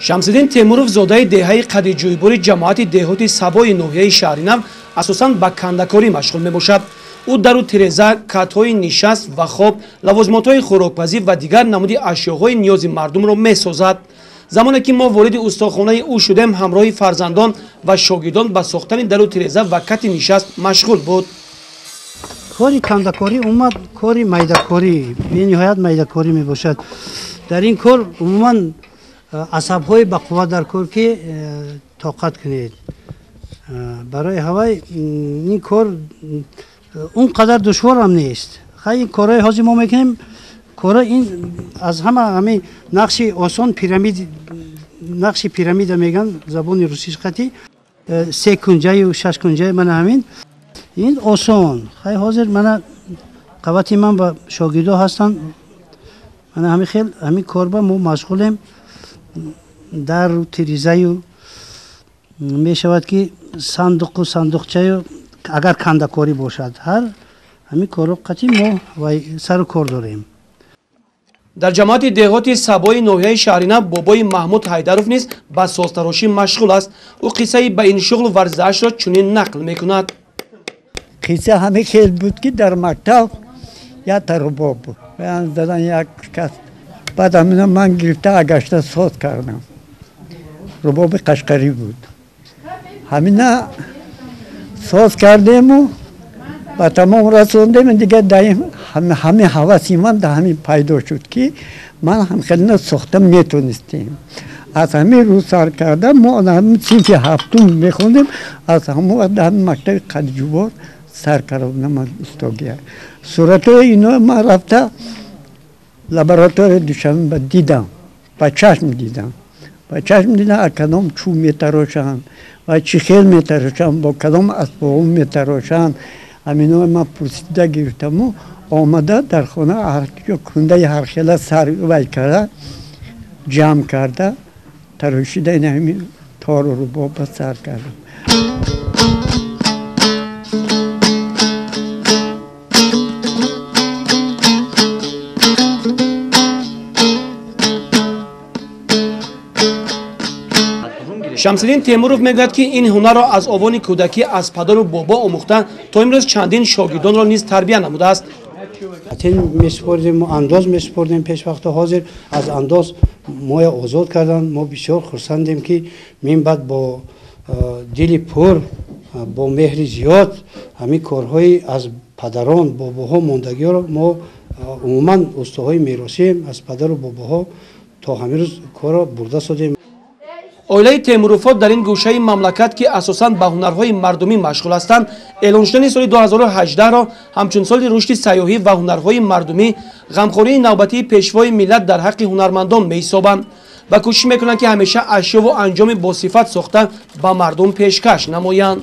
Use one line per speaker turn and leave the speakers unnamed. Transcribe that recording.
Шамсиддин Темуров зодаи деҳаи Қадиҷӯйбори ҷамоати деҳоти Сабои ноҳияи Шаҳринав асосан ба кандакорӣ машғул мебошад. Ӯ дару тиреза, катҳои нишаст ва хоб, лавозимотҳои хӯрокпазӣ ва дигар намуди ашёҳои ниёзи мардумро месозад. Замоне ки мо вориди устохонаи ӯ шудем, ҳамроҳи фарзандон ва шогирдон ба сохтани дару тиреза ва кати нишаст машғул буд.
Кори кандакорӣ умуман кори майдакорӣ, бениҳоят майдакорӣ мебошад. Дар ин кор умуман асабҳои бақувват дар кор, ки тоқат кунед. Барои ҳавай ин кор он қадар душворам нест. Хай, ин корҳои ҳозир мо мекунем, кора ин аз ҳама ҳамин нақши осон пирамид, нақши пирамида меган забони русиш қати се кунҷаю шаш кунҷаи, мана ҳамин ин осон. Хай, ҳозир мана қабати ман ба шогирдо ҳастанд, мана ҳамин хел ҳамин корба мо машғулем. Дару тирезаю мешавад, ки сандуқу сандуқчаю, агар кандакорӣ бошад, ҳар ҳамин корро қати мо вай сару кор дорем.
Дар ҷамоати деҳоти Сабои ноҳияи Шаҳринав бобои Маҳмуд Ҳайдаров низ ба созтарошӣ машғул аст. Ӯ қиссаи ба ин шуғл варзидаашро чунин нақл мекунад.
Қисса ҳамин хел буд, ки дар мактаб як рубоб буд, задан як кас, баъд ҳамина ман гирифта агашта соз кардам. Рубоби қашқарӣ буд. Ҳамина соз кардему ба тамом расондем. Дигар даим ҳамин ҳаваси ман да ҳамин пайдо шуд, ки ман ҳамхелина сохта метонистем. Аз ҳамин рӯз сар карда, мо синфи ҳафтум мехондем, аз ҳамон вақт дар мактаби Қадиҷӯбор сар кардам ман устогия. Суратҳои ино ман рафта лаборатория Душанбе дидам, ба чашм дидам, ба чашм дидам, аз кадом чӯб метарошанд ва чӣ хел метарошанд, бо кадом асбобҳо метарошанд. Ҳамино ман пурсида гирифтаму омада дар хона кундаи ҳархела сар вай карда, ҷамъ карда, тарошида, ин ҳамин тору рубоба сар кардам.
Шамсиддин Темуров мегӯяд, ки ин ҳунарро аз овони кӯдакӣ аз падару бобо омӯхта, то имрӯз чандин шогирдонро низ тарбия намудааст.
Тин месупордем, андоз месупордем пешвақта. Ҳозир аз андоз моя озод карданд. Мо бисёр хурсандем, ки мин баъд бо дили пур, бо меҳри зиёд ҳамин корҳои аз падарон бобоҳо мондагиҳоро, мо умуман устоҳои меросием, аз падару бобоҳо то ҳамин рӯз корро бурда содем.
Оилаи Темуровҳо дар ин гӯшаи мамлакат, ки асосан ба ҳунарҳои мардумӣ машғул ҳастанд, эълон шудани соли 2018-ро ҳамчун соли рушди сайёҳӣ ва ҳунарҳои мардумӣ ғамхории навбатии пешвои миллат дар ҳаққи ҳунармандон меҳисобанд ва кӯшиш мекунанд, ки ҳамеша ашёву анҷоми босифат сохта ба мардум пешкаш намоянд.